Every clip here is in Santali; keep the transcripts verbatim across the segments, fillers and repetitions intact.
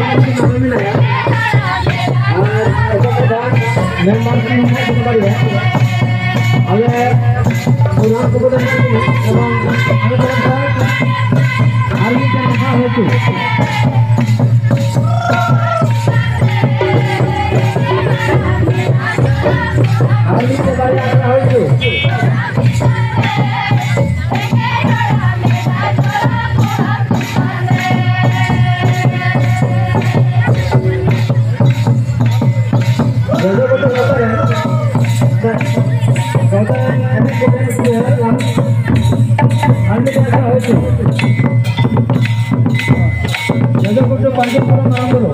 ᱟᱨ ᱚᱠᱚᱭ ᱠᱚ ᱵᱟᱝ ᱢᱮᱢᱵᱟᱨ ᱠᱚ ᱢᱮᱱᱟᱜ ᱵᱚᱱᱟ ᱵᱟᱨᱭᱟ, ᱟᱞᱮ ᱯᱨᱚᱫᱷᱟᱱ ᱠᱚ ᱵᱚᱱ ᱮᱢᱟ ᱠᱚ ᱠᱟᱱᱟ ᱮᱵᱚᱝ ᱟᱞᱮ ᱛᱚᱨᱚᱯ ᱠᱷᱚᱱ ᱟᱨ ᱢᱤᱫᱴᱮᱱ ᱠᱟᱛᱷᱟ ᱦᱚᱭᱛᱳ ᱟᱨ ᱢᱤᱫᱴᱮᱱ ᱵᱟᱨᱭᱟ ᱠᱟᱛᱷᱟ ᱦᱚᱭᱛᱳ ᱡᱚᱡᱚ ᱠᱚᱫᱚ ᱞᱟᱛᱟᱨ ᱨᱮ᱾ ᱥᱟᱶᱛᱟ ᱮᱱᱮᱡ ᱠᱚ ᱮᱱᱮᱡ ᱠᱚ ᱮᱦᱚᱵ ᱞᱟᱝ᱾ ᱟᱨ ᱢᱤᱫᱴᱟᱝ ᱟᱠᱷᱲᱟ ᱦᱚᱭᱛᱳ᱾ ᱡᱚᱡᱚ ᱠᱚᱫᱚ ᱯᱟᱸᱡᱟ ᱯᱟᱨᱚᱢ ᱢᱟᱨᱟᱝ ᱵᱩᱨᱩ᱾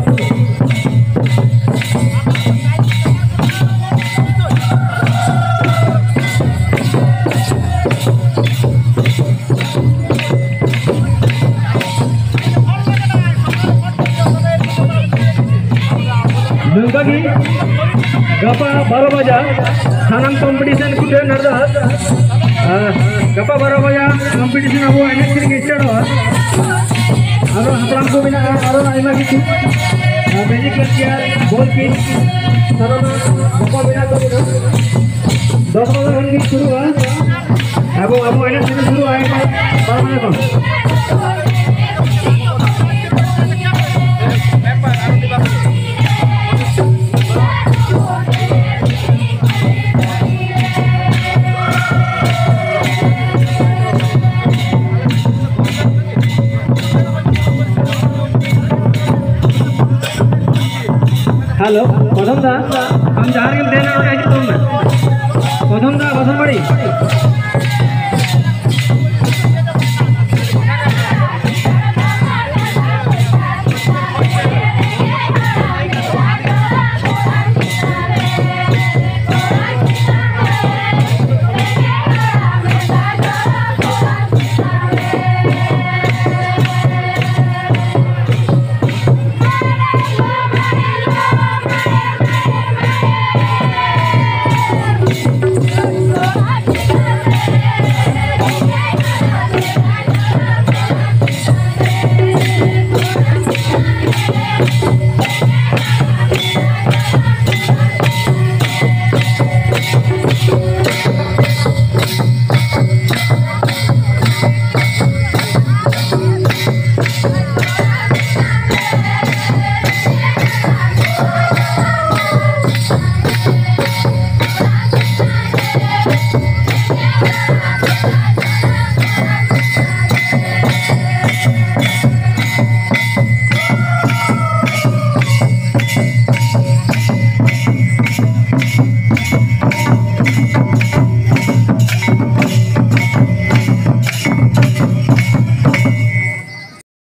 ᱱᱚᱝᱠᱟ ᱜᱮ ᱜᱟᱯᱟ ᱵᱟᱨᱚ ᱵᱟᱡᱟ ᱥᱟᱱᱟᱢ ᱠᱚᱢᱯᱤᱴᱤᱥᱚᱱ ᱠᱚ ᱴᱷᱮᱱ ᱟᱨᱫᱟᱥ᱾ ᱟᱨ ᱜᱟᱯᱟ ᱵᱟᱨᱚ ᱵᱟᱡᱟ ᱠᱚᱢᱯᱤᱴᱤᱥᱚᱱ ᱟᱵᱚ ᱮᱱᱮᱡ ᱥᱮᱨᱮᱧ ᱥᱴᱟᱨᱴᱚᱜᱼᱟ᱾ ᱟᱨᱚ ᱦᱟᱯᱲᱟᱢ ᱠᱚ ᱢᱮᱱᱟᱜᱼᱟ, ᱟᱨᱚ ᱟᱭᱢᱟ ᱠᱤᱪᱷᱩ, ᱟᱨ ᱢᱮᱡᱤᱠ ᱪᱮᱭᱟᱨ, ᱵᱚᱞ ᱯᱤᱪ, ᱥᱟᱱᱟᱢᱟᱜ ᱜᱟᱯᱟ ᱢᱮᱱᱟᱜ ᱛᱟᱵᱚᱱᱟ᱾ ᱫᱚᱥ ᱵᱟᱡᱟ ᱠᱷᱚᱱ ᱜᱮ ᱥᱩᱨᱩᱜᱼᱟ᱾ ᱟᱵᱚ, ᱟᱵᱚ ᱮᱱᱮᱡ ᱥᱮᱨᱮᱧ ᱥᱩᱨᱩᱜᱼᱟ ᱮᱠᱟᱞ ᱵᱟᱨᱚ ᱵᱟᱡᱟ ᱠᱷᱚᱱ᱾ ᱦᱮᱞᱳ, ᱠᱚᱫᱚᱢ ᱫᱟ, ᱟᱢ ᱡᱟᱦᱟᱸ ᱨᱮᱜᱮᱢ ᱛᱟᱦᱮᱱᱟ, ᱱᱚᱰᱮ ᱦᱤᱡᱩᱜ ᱛᱟᱵᱚᱱ ᱢᱮ᱾ ᱠᱚᱫᱚᱢ ᱫᱟ, ᱵᱟᱥᱚᱱ ᱵᱟᱲᱤ᱾